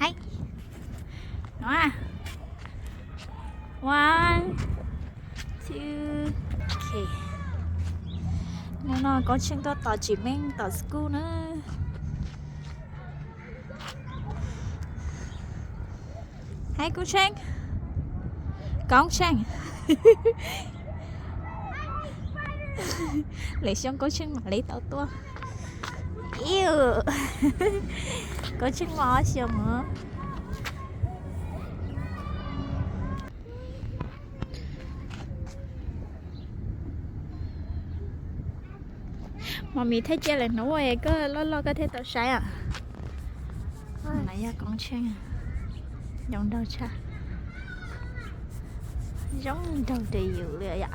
Hais no. One, two, okay. Hnub no Koob Tsheej tuaj tos tsis meej tom school na. Hais Koob Tsheej, Koob Tsheej. Lwm xyoo Koob Tsheej mam li tau tuaj. Iu, Koob Tsheej muaj ob xyoos os. Mos mis thiaj cia lawm hnub koj loj loj koj thiaj tau saib os. No yog Koob Tsheej, zoo nraug tshaj, zoo nraug li yus li yom.